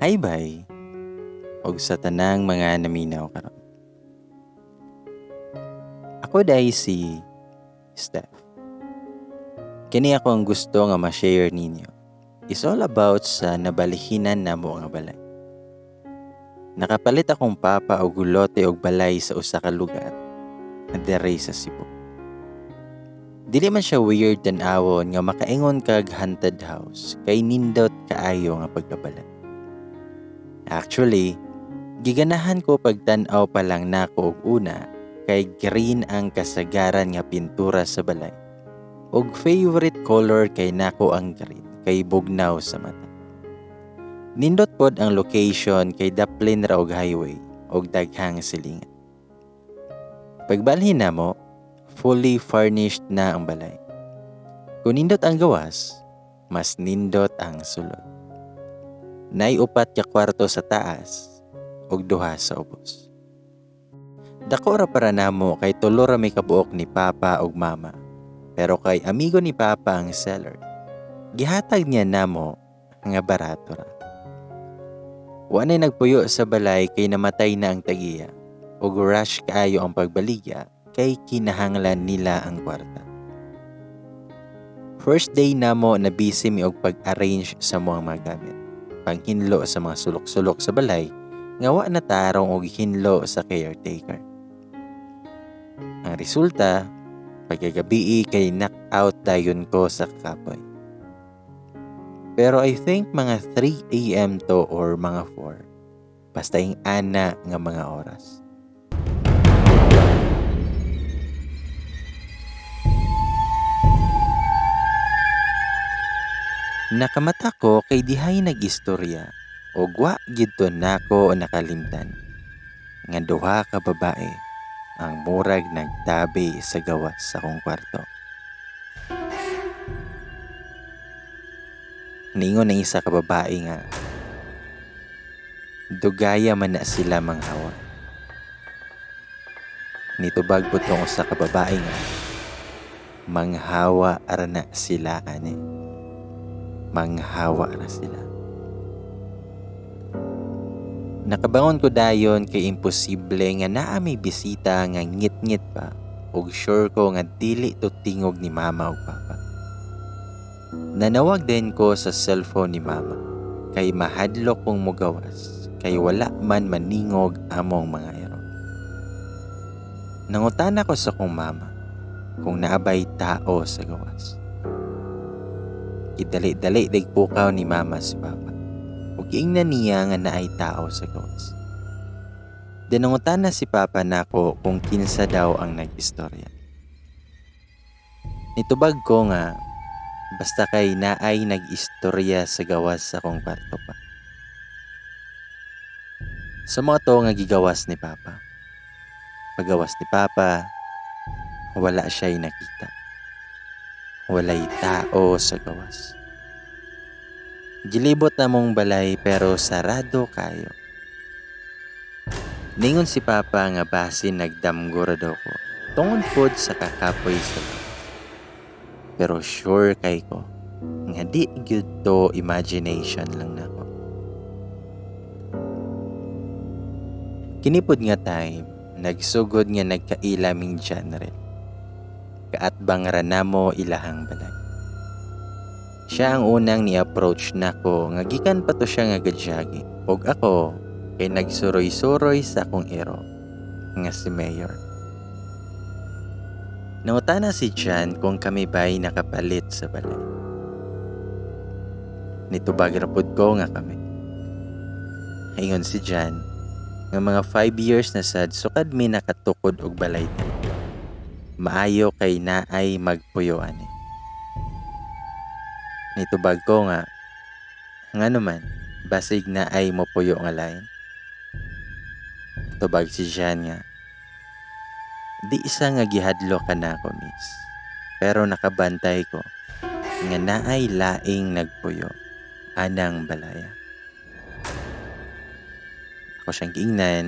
Hi bye. Og sa tanang mga naminaw karon. Ako dai si Steph. Kini ako ang gusto nga ma-share ninyo. It's all about sa nabalihinan namo nga balay. Nakapalit akong papa og lote og balay sa usa ka lugar nga diri sa Cebu. Dili man siya weird tan-awon nga makaingon kag haunted house kay nindot kaayo nga pagkabalay. Actually, giganahan ko pagtan-aw pa lang nako og una kay green ang kasagaran nga pintura sa balay. Og favorite color kay nako ang green kay bugnaw sa mata. Nindot pod ang location kay daplin ra og highway og daghang silingan. Pagbalhin namo, fully furnished na ang balay. Kung nindot ang gawas, mas nindot ang sulod. Nay upat ka kwarto sa taas ug duha sa ubos. Dako ra para namo kay tulo ra may kabuok ni Papa ug Mama. Pero kay amigo ni Papa ang seller, gihatag niya namo nga barato ra. Wa nay nagpuyo sa balay kay namatay na ang tagiya ug rush kaayo ang pagbaligya kay kinahanglan nila ang kwarta. First day namo na busy mi og pag-arrange sa mga gamit. Panghinlo sa mga sulok-sulok sa balay nga wa na tarong og hinlo sa caretaker. Ang resulta, pagkagabii kay knock out dayon ko sa kakapoy. Pero I think mga 3 a.m. to or mga 4. Basta yung ana nga mga oras. Nakamata ko kay dihay nag-istorya o wa gidto nako nakalimtan nga duha ka babae ang murag nagtabi sa gawas sa akong kwarto. Niingon ang isa ka babae nga dugaya man na sila manghawa. Nitubag po tong usa ka babae nga manghawa ara na sila ani. Manghawa ra sila. Nakabangon ko dayon kay imposible nga naa may bisita nga ngit-ngit pa ug sure ko nga dili to tingog ni Mama ug Papa. Nanawag din ko sa cellphone ni Mama kay mahadlok kong mugawas kay wala man maningog among mga ero. Nangutana ko sa kong mama kung naabay tao sa gawas. Gidali-dali digpukaw ni Mama si Papa. Ug giingnan niya nga naay tao sa gawas. Dinangutana si Papa nako kung kinsa daw ang nag-istorya. Nitubag ko nga basta kay naay nag-istorya sa gawas sa akong kwarto pa. Sa mga to nga gigawas ni Papa. Pagawas ni Papa, wala siya'y nakita. Walay tao sa gawas. Gilibot na mong balay pero sarado kayo. Ningon si Papa nga basin nagdamgo ra daw ko tungod pod sa kakapoy sa gawas. Pero sure kay ko nga di gyud to imagination lang nako. Kinipod nga time, nagsugod nga nagkaila ming general. Kaatbang ra namo ilahang balay. Siya ang unang ni-approach nako nga gikan pa to siya nga gadyagi. Og ako kay nagsuroy-suroy sa akong ero nga si Mayor. Nangutana si Jan kung kami ba'y nakapalit sa balay. Nitubag ra pud ko nga kami. Ingon si Jan nga mga 5 years na sad sukad mi nakatukod og balay diri. Maayo kay naay magpuyo ani. Nitubag ko nga ngano man basig naay mopuyo nga lain. Tubag si Jan nga di isa nga gihadlok ka na ako, miss. Pero nakabantay ko nga naay laing nagpuyo anang balaya. Ako siyang giingnan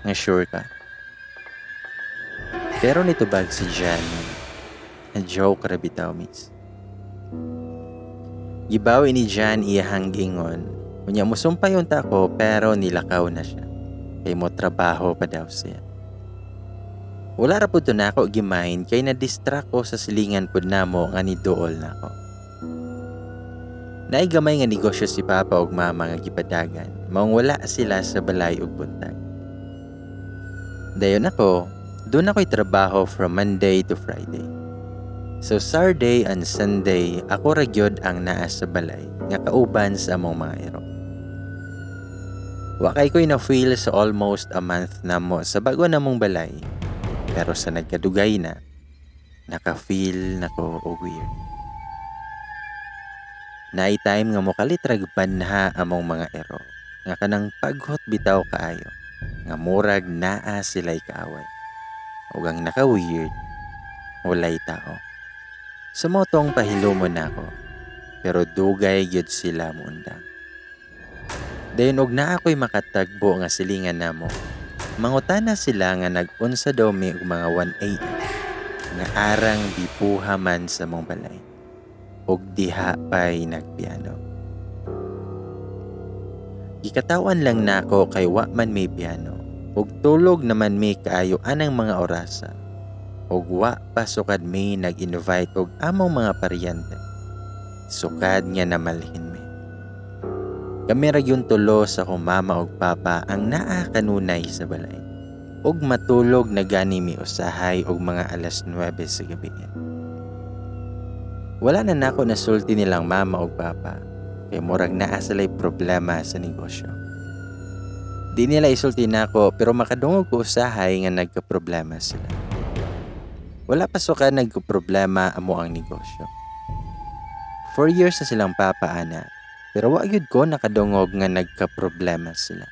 nga sure ka. Pero nitubag si Jan nga joke ra bitaw, miss. Gibawi ni Jan iyahang gingon Unya musumpay unta ko pero nilakaw na siya. Kay mo trabaho pa daw siya. Wala ra pud to nako gi-mind kay na-distract ko sa silingan pud namo nga niduol nako. Naay gamay nga negosyo si Papa ug Mama nga gipadagan, maong wala sila sa balay ug buntag. Dayon ako, doon ako'y trabaho from Monday to Friday. So Saturday and Sunday, ako ra gyud ang naa sa balay nga kauban sa among mga iro. Wa kay ko'y na-feel sa almost a month namo sa bago namong balay. Pero sa nagkadugay na, naka-feel na ko og weird. Naay time nga mokalit rag banha among mga ero, nga kanang paghot bitaw kaayo, nga murag naa sila'y kaaway. Ug ang naka-weird, walay tao. Sumotong pahilumon nako, pero dugay gyud sila muundang. Dayon og naa ko'y makatagbo nga silingan namo, mangutana sila nga nag-unsa daw mi og mga 1 a.m. nga arang bipuha man sa mong balay. Og diha pa'y nagpiano. Gikatawan lang nako kay wa man may piano. Ug tulog naman mi kaayo anang mga orasa. Ug wa pa sukad mi nag-invite og among mga paryente. Sukad nga namalhin mi. Kami ra gyud tulo sa akong mama ug papa ang naa kanunay sa balay. Ug matulog na gani mi usahay og mga alas 9 sa gabi. Wala na nako nasulti nilang mama ug papa kay murag naa sila'y problema sa negosyo. Di nila isulti nako pero makadungog ko usahay nga nagka-problema sila. Wala pa suka nagka-problema amo ang negosyo. 4 years na silang papa ana, pero wa gyud ko nakadungog nga nagka-problema sila.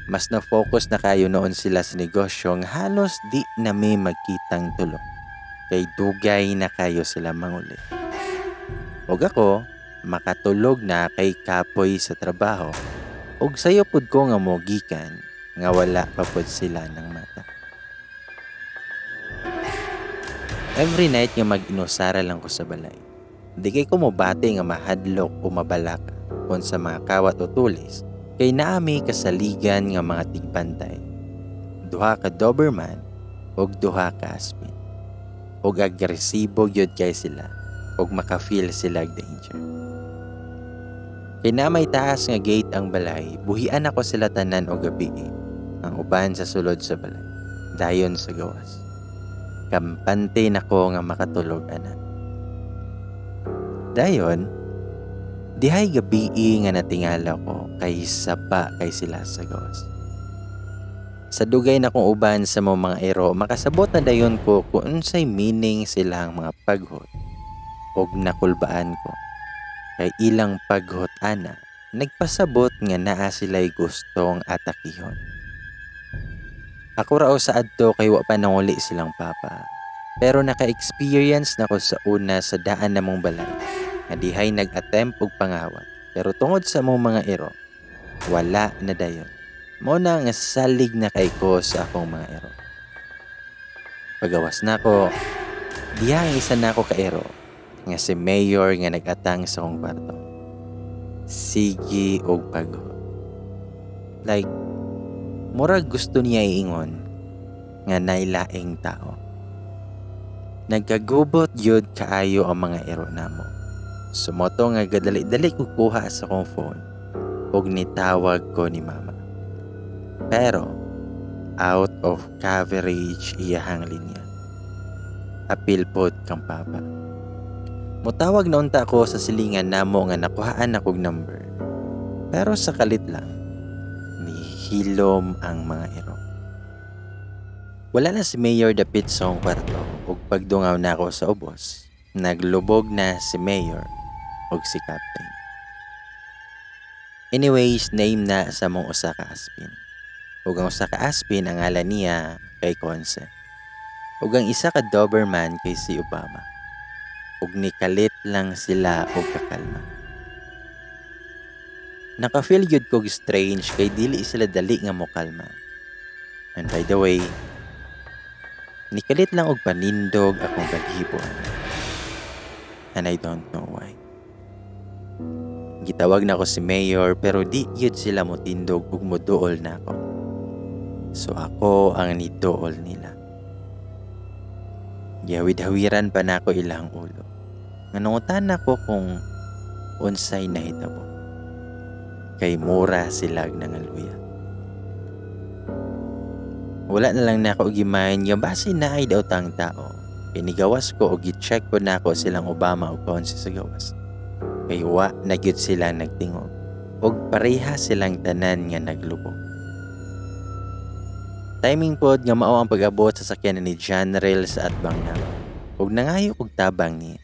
Mas na-focus na kayo noon sila sa negosyo nga halos di na mi magkitang tulo. Kay dugay na kayo sila manguli. Og ako, makatulog na kay kapoy sa trabaho. Og sayo pud ko nga mogikan nga wala pa pud sila ng mata. Every night nga mag-inusara lang ko sa balay. Di kay ko mobati nga mahadlok o mabalaka kung sa mga kawat o tulis kay naami kasaligan nga mga tigbantay. Duha ka Doberman ug duha ka Aspin. Og agresibo gyud kay sila ug maka-feel sila og danger. Kay na may taas nga gate ang balay, buhian ako sila tanan og gabi. Ang uban sa sulod sa balay, dayon sa gawas. Kampante nako nga makatulog ana. Dayon, dihay gabi nga natingala ko kay saba kay sila sa gawas. Sa dugay na kong uban sa mga ero, makasabot na dayon ko kung unsay meaning silang mga paghot og nakulbaan ko. Kay ilang paghot ana, nagpasabot nga naa sila'y gustong atakihon. Ako rao sa adto kay wa pa nanguli silang papa. Pero naka-experience na ko sa una sa daan namong balay nga dihay nag-attempt og pangawat. Pero tungod sa mong mga ero, wala na dayon. Mao na nga salig na kay ko sa akong mga ero. Pagawas na ko, diha ang isa na ako ka ero nga si Mayor nga nag-atang sa akong kwarto. Sige og paghot. Like, murag gusto niya iingon nga nailaing tao. Nagkagubot yun kaayo ang mga ero namo. Sumoto nga gadali-dali ko kuha sa akong phone og nitawag ko ni mama. Pero out of coverage iyahang linya. Apil pod kang papa. Mutawag na unta ko sa silingan namo nga nakuhaan akog number. Pero sa kalit lang, nihilom ang mga ero. Wala na si Mayor dapit sa akong kwarto ug pagdungaw na ako sa ubos, naglubog na si Mayor ug si Captain. Anyways, name na sa mong usa ka aspin. Ug ang usa ka aspin ang ngalan niya kay Conce. Ug ang isa ka Doberman kay si Obama. Ug nikalit lang sila og kakalma. Naka-feel gyud kog strange kay dili sila dali nga mokalma. And by the way, nikalit lang og panindog akong balhibo. And I don't know why. Gitawag nako si Mayor pero di gyud sila motindog ug moduol nako. So ako ang niduol nila. Gihawid-hawiran pa nako ilang ulo. Nga nangutana ko kung unsay nahitabo. Kay mura sila nangaluya. Wala na lang nako gimain nga basin naay daw tang tao. Kay nigawas ko og gi-check ko nako silang Obama og Consi sa gawas. Kay wa na gyud sila nagtingog. Og pareha silang tanan nga naglubog. Timing pod nga mao ang pag-abot sa sakyanan ni John Rel sa atbang namo. Og nangayo og tabang niya.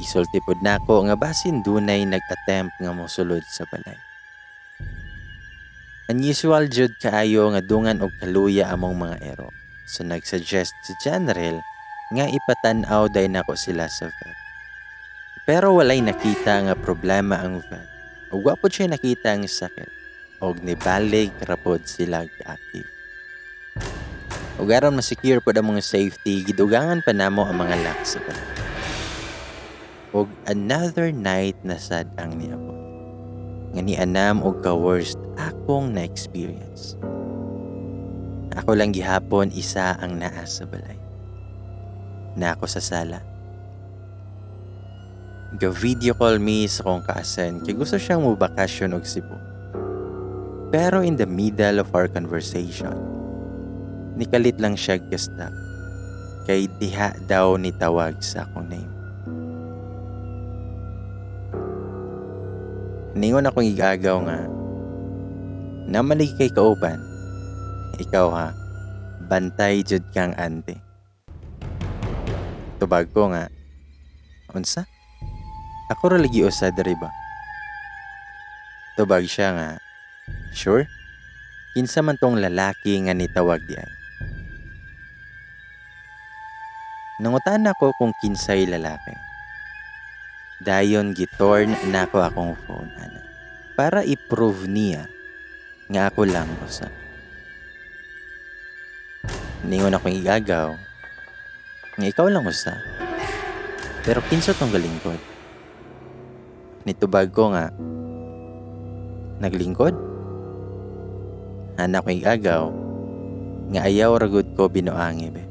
Isulti pod nako nga basin dunay nag-attempt nga mosulod sa balay. Unusual jud kaayo nga dungan og kaluya among mga ero. So nag-suggest si John Rel nga ipatan-aw day nako sila sa vet. Pero walay nakita nga problema ang vet. Ug wa pod siya nakita ang sakit. Og nibalig ra pod sila ka-active. Ug aron ma-secure pod ang mga safety, gidugangan pa namo ang mga lock sa balay. Og another night na sad ang niabot. Nga nianam og ka-worst akong na-experience. Ako lang gihapon isa ang naa sa balay. Na ako sa sala. Ga-video call me sa akong cousin kay gusto siyang mo bakasyon og Cebu. Pero in the middle of our conversation, nikalit lang siya ga-stop. Kay diha daw nitawag sa akong name. Ningon akong igagaw nga, namalig kay kauban. Ikaw ha, bantay jud kang ante. Tubag ko nga, unsa? Ako ra lagi usa diri ba? Tubag siya nga, sure? Kinsa man tong lalaki nga nitawag di ay? Nangutan ako kung kinsay lalaki. Dayon gitorn nako akong phone ana para i-prove niya nga ako lang usa. Ningon akong igagaw nga ikaw lang usa. Pero kinsa tong galingkod? Nitubag ko nga naglingkod? Ana akong igagaw nga ayaw ragod ko binuangi be.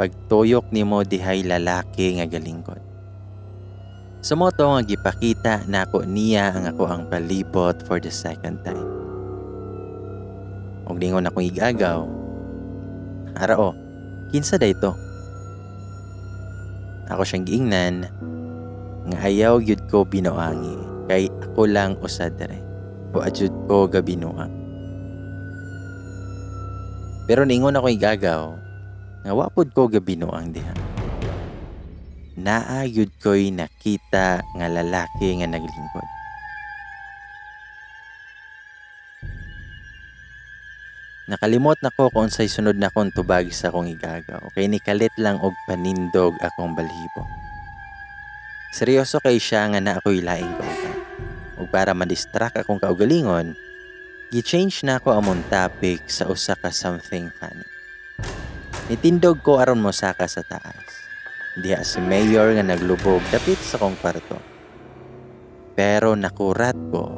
Pagtuyok nimo dihay lalaki nga galingkod. Sumoto nga gipakita nako niya ang ako ang palibot for the second time. Og ningon akong igagaw, ara o, kinsa day to? Ako siyang giingnan nga ayaw gyud ko binuangi kay ako lang usa dere. O adjud ko gabinuang. Pero ningon akong igagaw nga wa pud ko gabinuang diha. Naa gyud ko'y nakita nga lalaki nga naglingkod. Nakalimot nako kung unsay sunod na akong tubag sa akong igagaw kay nikalit lang og panindog akong balhibo. Seryoso kay siya nga na ako'y laing kauban. Ug para ma-distract akong kaugalingon, gi-change na ako among topic sa usa ka something funny. Nitindog ko aron mosaka sa taas. Diha si Mayor nga naglubog dapit sa kong kwarto. Pero nakurat ko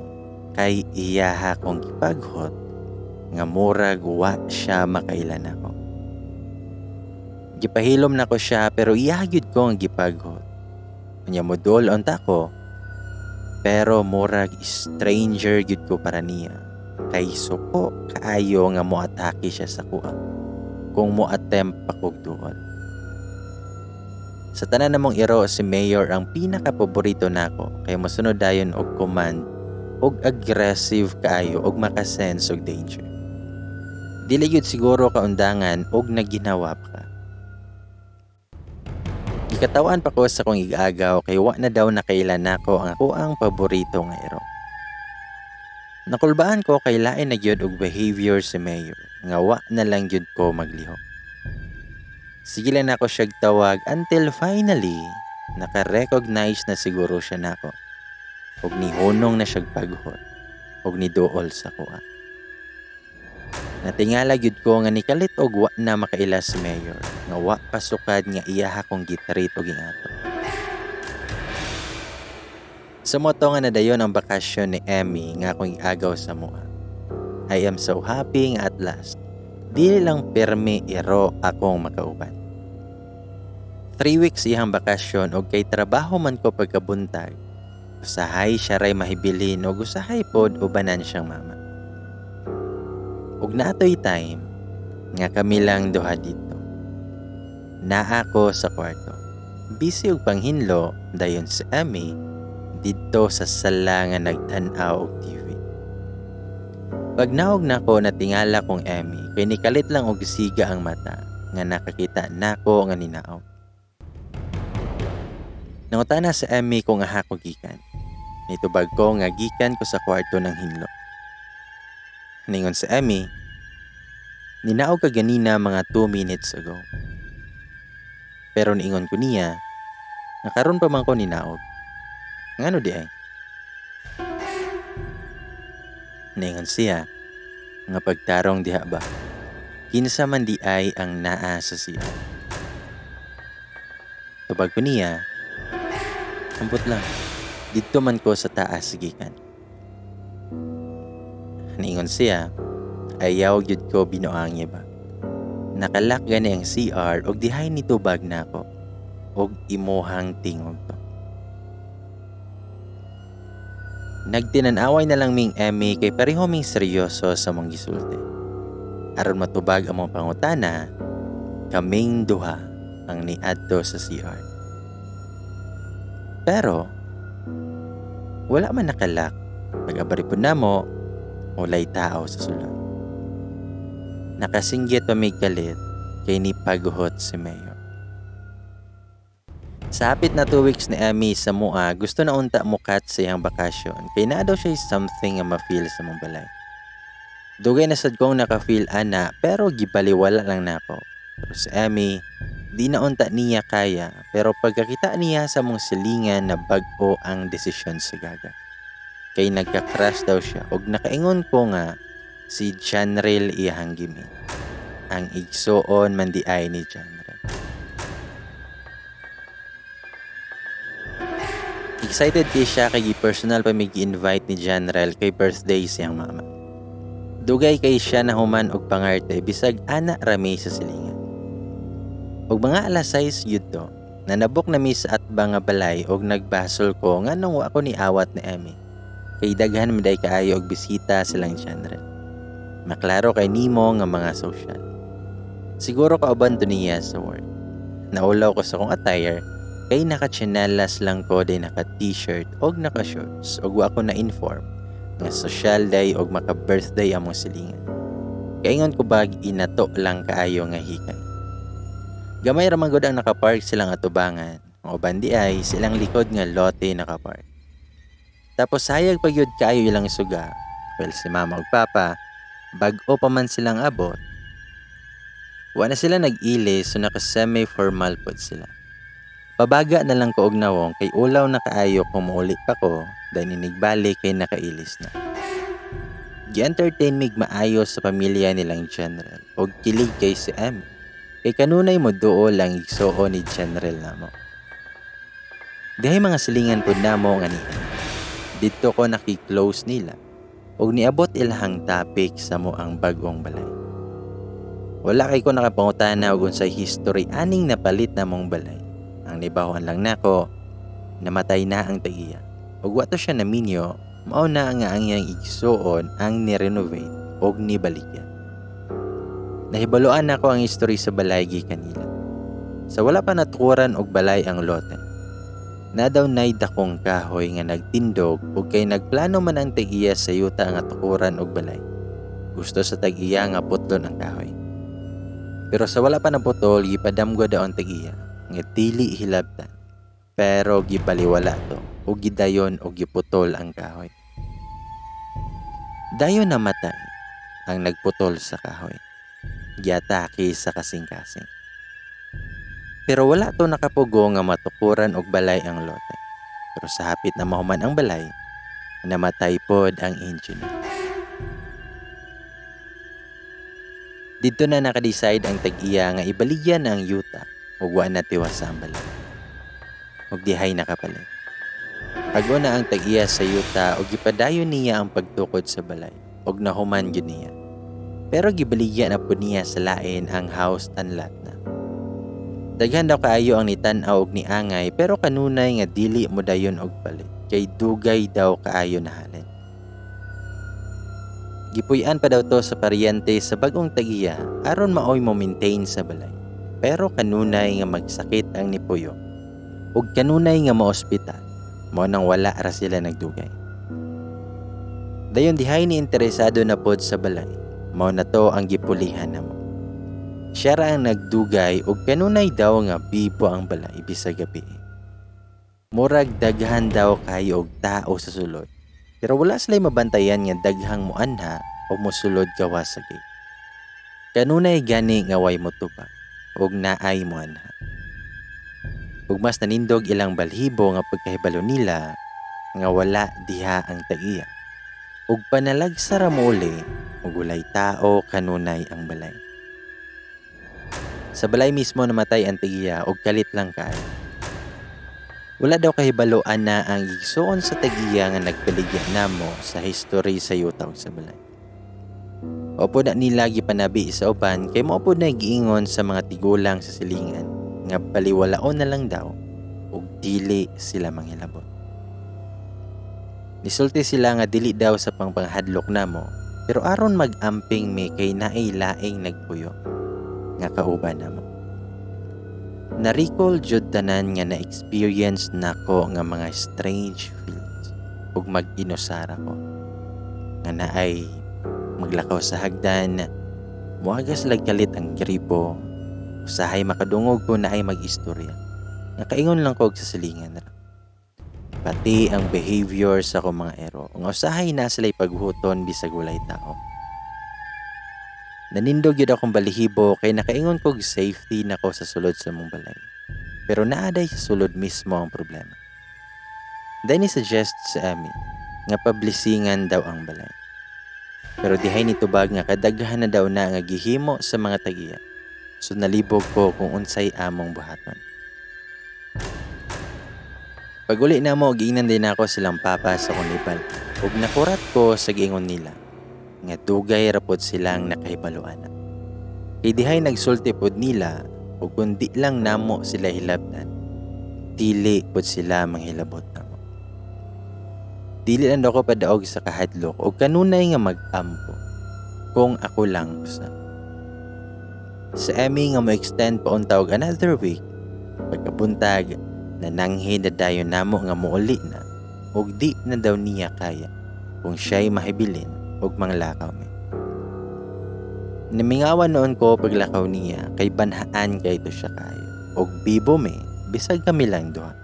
kay iyaha kong gipaghot nga murag wa siya makailan ako. Gipahilom nako siya pero iya gyud ko ang gipaghot. Unya modol unta ko pero murag stranger gyud ko para niya. Kay suko kaayo nga moatake siya sa kuha kung mo-attempt pa kog duol. Sa tanan namong iro, si Mayor ang pinakapaborito nako kay mosunod dayon og command og aggressive kaayo og makasense og danger. Dili gyud siguro kaundangan og naginawa pa ka. Gikatawaan pa ko sa akong igagaw kay wa na daw nakailan nako ang ako ang paborito nga iro. Nakulbaan ko kay lain na gyud og behavior si Mayor nga wa na lang gyud ko maglihok. Sige lang nako siyag tawag until finally naka-recognize na siguro siya nako. Og nihunong na siyag paghot og niduol sa kuha. Natingala gyud ko nga nikalit og wa na makaila si Mayor nga wa pasukad nga iyaha kong gitreat og ingato. Sa mao to nga nadayon ang bakasyon ni Emmy nga akong iagaw sa mua. I am so happy nga at last, dili lang permi iro akong makauban. 3 weeks iyang bakasyon og kay trabaho man ko pagkabuntag. Usahay siya ray mahibilin og usahay pod ubanan siyang mama. Og naatoy time nga kami lang duha dito. Naa ko sa kwarto. Busy og panghinlo dayon si Emmy didto sa sala nga nagtan-aw og TV. Pag naog nako natingala kong Emmy kay nikalit lang og siga ang mata nga nakakita nako nga ninaog. Nangutana sa Emmy kung aha ko gikan. Nitubag ko nga gikan ko sa kwarto ng hinlo. Ningon sa Emmy, ninaog ka ganina mga 2 minutes ago. Pero niingon ko niya, nga karon pa man ko ninaog. Ngano di ay? Ningon siya, nga pagtarong diha ba? Kinsa man di ay ang naa sa siya. Tubag ko niya, ambot lang, didto man ko sa taas gikan. Niingon siya, ayaw gyud ko binuangi ba. Nakalak gani ang CR og dihay nitubag nako og imuhang tingog to. Nagtinan-away na lang ming Emmy kay pareho ming seryoso sa mong gisulti. Aron matubag ang mong pangutana, kaming duha ang niadto sa CR. Pero wala man nakalak. Pag-abari po namo, walay tao sa sulod. Nakasinggit pa may galit kay ni paguhot si Mayor. Sa hapit na 2 weeks ni Emmy sa mua, gusto na unta mukat sa iyang bakasyon kay naa daw siya something nga ma-feel sa mong balay. Dugay na sad kong naka-feel ana pero gibaliwala lang nako. Pero si Emmy, di na unta niya kaya pero pagkakita niya sa mong silingan na bag-o ang desisyon sa gaga. Kay nagka-crush daw siya og nakaingon ko nga si Janrel iyahang gimi. Ang igsuon man di ay ni Janrel. Excited kay siya kay personal pa may gi-invite ni Janrel kay birthday siyang mama. Dugay kay siya na human og pangarte bisag ana rami sa silingan. Og mga alas 6 yud to, nanabok na mi sa atbang nga balay og nagbasol ko nganong wa ko ni awat ni Emmy. Kay daghan man day kaayo og bisita silang Janrel. Maklaro kay nimo nga mga social. Siguro kauban to niya sa work. Naulaw ko sa akong attire kay naka-tsinelas lang ko day naka-t-shirt og naka-shorts og wa ko na-inform nga social day og maka-birthday among silingan. Kaingon ko bag inato lang kaayo nga hikay. Gamay ra man gud ang nakapark silang atubangan. Ang uban di ay silang likod nga lote nakapark. Tapos hayag pa gyud kaayo ilang suga. Well, si mama ug papa bag-o pa man silang abot. Wa na sila nag-ili so naka semi-formal pod sila. Pabaga na lang ko og nawong kay ulaw na kaayo kung muuli pa ko dahil inigbalik kay nakailis na. Gi-entertain mig maayo sa pamilya nilang General og kilig kay si Emmy. Kay kanunay mo duol ang igsuon ni General namo. Dihay mga silingan pod namo nga niya. Didto ko naki-close nila og niabot ilahang topic sa mo ang bag-ong balay. Wala kay ko nakapangutana og unsay history aning napalit namong balay. Ang nibahuan lang nako, namatay na ang tag-iya. Ug wa to siya naminyo, mao na nga ang iyang igsuon ang ni-renovate og nibaligya. Nahibaloan nako ang history sa balay gikan nila. Sa wala pa natukuran og balay ang lote. Na daw nay dakong kahoy nga nagtindog ug kay nagplano man ang tag-iya sa yuta nga tukuran og balay. Gusto sa tag-iya nga putlon ang kahoy. Pero sa wala pa naputol, gipadamgo daw ang tag-iya nga dili hilabtan. Pero gibaliwala to ug gidayon og giputol ang kahoy. Dayon namatay ang nagputol sa kahoy. Giatake sa kasing-kasing. Pero wala to nakapugo nga matukuran og balay ang lote. Pero sa hapit na mahuman ang balay, namatay pod ang engineer. Didto na nakadecide ang tag-iya nga ibaligyan ang yuta ug wa na tiwas ang balay. Ug dihay nakapalit. Bag-o na ang tag-iya sa yuta ug gipadayon niya ang pagtukod sa balay ug nahuman gyud niya. Pero gibaligya na pud niya sa lain ang house and lot na. Daghan daw kaayo ang nitan-aw og niangay, pero kanunay nga dili mo dayon og palit kay dugay daw kaayo nahalin. Gipuy-an pa daw to sa paryente sa bag-ong tag-iya aron maoy mo maintain sa balay. Pero kanunay nga magsakit ang nipuyo ug kanunay nga maospital, mao nang wala ra sila nagdugay. Dayon dihay ni interesado na pod sa balay, mao na to ang gipulihan namo. Siya ra ang nagdugay ug kanunay daw nga bibo ang balay bisag gabi. Murag daghan daw kayo og tao sa sulod, pero wala sila'y mabantayan nga daghang muanha o mosulod gawas sa gate. Kanunay gani nga way motubag ug naay muanha. Ug mas nanindog ilang balhibo nga pagkahibalo nila nga wala diha ang tag-iya. Ug panalagsa ra mouli ug walay tao kanunay ang balay. Sa balay mismo namatay ang tag-iya ug kalit lang kaayo. Wala daw kahibaloan na ang igsuon sa tag-iya nga nagbaligya namo sa history sa yuta ug sa balay. Wa pod na nila gipanabi sa uban kay mao pod na giingon sa mga tigulang sa silingan nga baliwalaon na lang daw ug dili sila manghilabot. Nisulti sila nga dili daw sa pangpanghadlok namo, pero aron mag-amping mi kay naay laing nagpuyo nga kauban namo. Na-recall jud tanan nga na-experience nako nga mga strange feelings ug mag-inusara ko. Nga naay maglakaw sa hagdan, muagas lagkalit ang gripo, usahay makadungog ko naay mag-istorya. Nakaingon lang ko og sa silingan ra. Pati ang behavior sa akong mga ero, nga usahay na sila'y paghuton bisag walay tao. Nanindog yun akong balihibo kay nakaingon kog safety nako sa sulod sa mong balay. Pero naaday sa sulod mismo ang problema. Dahil ni suggest sa amin nga pablisingan daw ang balay. Pero dihay ni tubag nga kadaghan na daw na nga gihimo sa mga tagiya. So nalibog ko kung unsay among buhaton. Pag-uli na mo, giingnan din ako silang papa sa kunibal. Ug nakurat ko sa giingon nila nga dugay ra pod silang nakahibaloan. Kay dihay nagsulti pod nila ug kun di lang namo sila hilabtan, dili pod sila manghilabot namo. Dili lang daw ko padaog sa kahadlok og kanunay nga mag-ampo kung ako lang usa. Sa Emmy nga mo extend pa unta og another week, pagkabuntag nananghi na dayon namo nga muuli na ug di na daw niya kaya kung siya'y mahibilin ug manglakaw mi. Namingawan noon ko paglakaw niya kay banhaan kay to siya kayo ug bibo mi bisag kami lang duha.